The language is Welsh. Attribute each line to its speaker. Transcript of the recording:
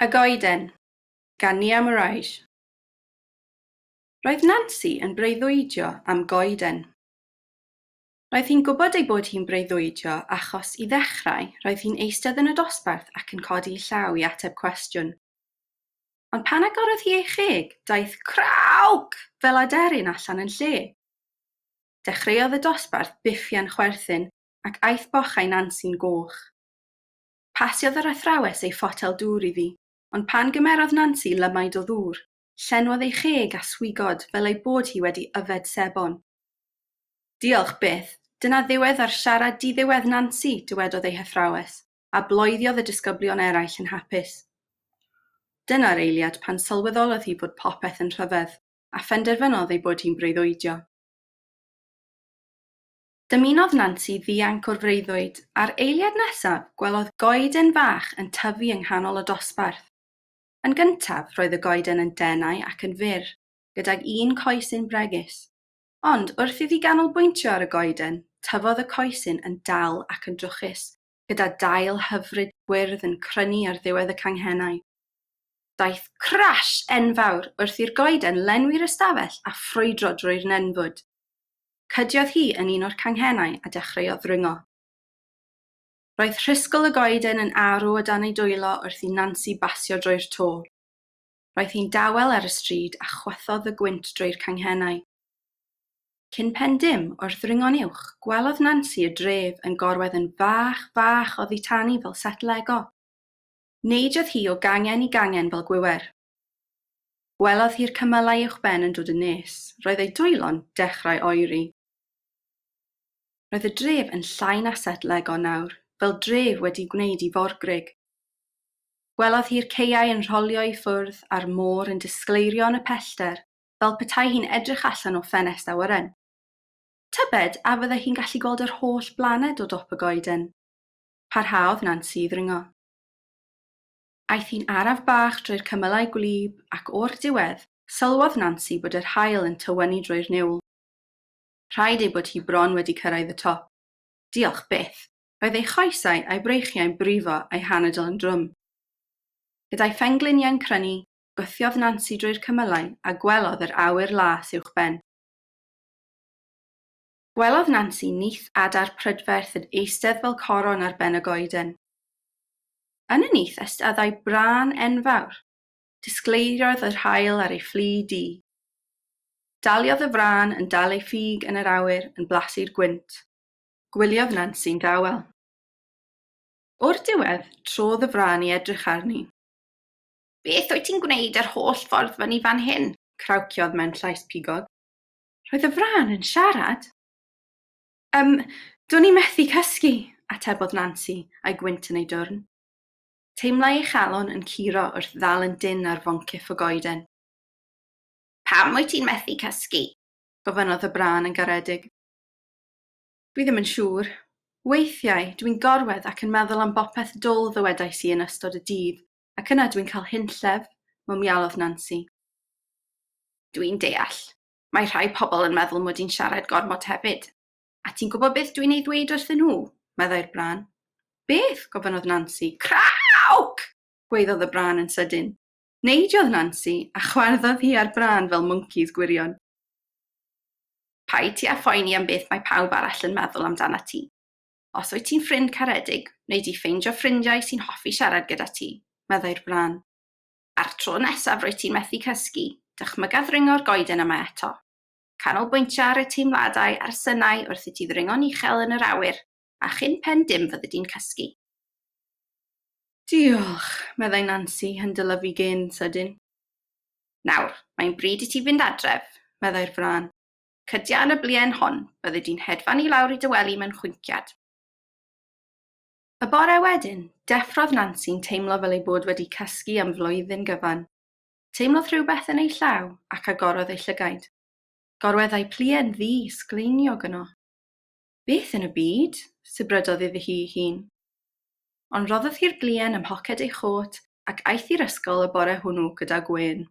Speaker 1: Y Goeden gan Nia Morais. Roedd Nansi yn breuddwydio am goeden. Roedd hi'n gwybod ei bod hi'n breuddwydio achos, i ddechrau, roedd hi'n eistedd yn y dosbarth ac yn codi llaw i ateb cwestiwn. Ond pan agorodd hi ei cheg, daeth crawc fel aderyn allan yn lle. Dechreuodd y dosbarth biffian chwerthin ac aeth bochau Nansi'n goch. Pasiodd yr athrawes ei photel dŵr iddi, ond pan gymerodd Nansi lymaid o ddŵr, llenwodd ei cheg â swigod fel ei bod hi wedi yfed sebon. Diolch byth, dyna ddiwedd ar siarad diddiwedd Nansi, dywedodd ei hathrawes, a bloeddiodd y disgyblion eraill yn hapus. Dyna'r eiliad pan sylweddolodd hi fod popeth yn rhyfedd, a phenderfynodd ei bod hi'n breuddwydio. Dymunodd Nansi ddianc o'r freuddwyd, a'r eiliad nesaf gwelodd goeden fach yn tyfu yng nghanol y dosbarth. Yn gyntaf, roedd y goeden yn denau ac yn fyr, gydag un coesyn bregus. Ond wrth iddi ganolbwyntio ar y goeden, tyfodd y coesyn yn dal ac yn drwchus, gyda dail hyfryd gwyrdd yn crynu ar ddiwedd y canghennau. Daeth crash enfawr wrth i'r goeden lenwi'r ystafell a ffrwydro drwy'r nenfwd. Cydiodd hi yn un o'r canghennau a dechreuodd ddringo. Roedd rhisgl y goeden yn arw o dan ei dwylo wrth i Nansi basio drwy'r to. Roedd hi'n dawel ar y stryd a chwythodd y gwynt drwy'r canghennau. Cyn pen dim, wrth ddringo'n uwch, gwelodd Nansi y dref yn gorwedd yn fach fach oddi tani fel set Lego. Neidiodd hi o gangen i gangen fel gwiwer. Gwelodd hi'r cymylau uwchben yn dod yn nes. Roedd ei dwylo'n dechrau oeri. Roedd y dref yn llai na set Lego nawr, fel dref wedi gwneud i forgrug. Gwelodd hi'r caeau yn rholio i ffwrdd a'r môr yn disgleirio yn y pellter, fel petai hi'n edrych allan o ffenest awyren. Tybed a fyddai hi'n gallu gweld yr holl blaned o dop y goeden? Parhaodd Nansi i ddringo. Aeth hi'n araf bach drwy'r cymylau gwlyb ac o'r diwedd, sylwodd Nansi bod yr haul yn tywynnu drwy'r niwl. Rhaid ei bod hi bron wedi cyrraedd y top. Diolch byth, roedd ei choesau a'i breichiau'n brifo a'i hanadl yn drwm. Gyda'i phengliniau'n crynu, gwthiodd Nansi drwy'r cymylau a gwelodd yr awyr las uwchben. Gwelodd Nansi nyth adar prydferth yn eistedd fel coron ar ben y goeden. Yn y nyth esteddai brân enfawr. Disgleiriodd yr haul ar ei phlu du. Daliodd y frân yn dal ei phig yn yr awyr yn blasu'r gwynt. Gwyliodd Nansi'n dawel. O'r diwedd, trodd y frân i edrych arni. Beth wyt ti'n gwneud yr holl ffordd fyny fan hyn? crawciodd mewn llais pigog. Roedd y frân yn siarad. Yym, do'n i methu cysgu, atebodd Nansi, a'i gwynt yn ei dwrn. Teimlai ei chalon yn curo wrth ddal yn dynn ar foncyff y goeden. Pam wyt ti'n methu cysgu? gofynnodd y brân yn garedig. Dwi ddim yn siŵr. Weithiau, dwi'n gorwedd ac yn meddwl am bopeth dwl ddywedais i yn ystod y dydd, ac yna dwi'n cael hunllef, mwmialodd Nansi. Dwi'n deall. Mae rhai pobl yn meddwl mod i'n siarad gormod hefyd. A ti'n gwybod beth dwi'n ei ddweud wrthyn nhw? meddai'r brân. Beth? gofynnodd Nansi. Crawc! gwaeddodd y brân yn sydyn. Neidiodd Nansi, a chwarddodd hi a'r brân fel mwncis gwirion. Paid ti â phoeni am beth mae pawb arall yn meddwl amdanat ti. Os wyt ti'n ffrind caredig, wnei di ffeindio ffrindiau sy'n hoffi siarad gyda ti, meddai'r brân. A'r tro nesaf rwyt ti'n methu cysgu, dychmyga ddringo'r goeden yma eto. Canolbwyntio ar y teimladau a'r synau wrth i ti ddringo'n uchel yn yr awyr, a chyn pen dim fyddi di'n cysgu. Diolch, meddai Nansi, yn dylyfu gên sydyn. Nawr, mae'n bryd i ti fynd adref, meddai'r frân. Cydia yn y bluen hon, byddi di'n hedfan i lawr i dy wely mewn chwinciad. Y bore wedyn, deffrodd Nansi'n teimlo fel ei bod wedi cysgu am flwyddyn gyfan. Teimlodd rhywbeth yn ei llaw ac agorodd ei llygaid. Gorweddai pluen ddu sgleiniog yno. Beth yn y byd? sibrydodd iddi hi ei hun. Ond rhoddodd hi'r bluen ym mhoced ei chôt ac aeth i'r ysgol y bore hwnnw gyda gwên.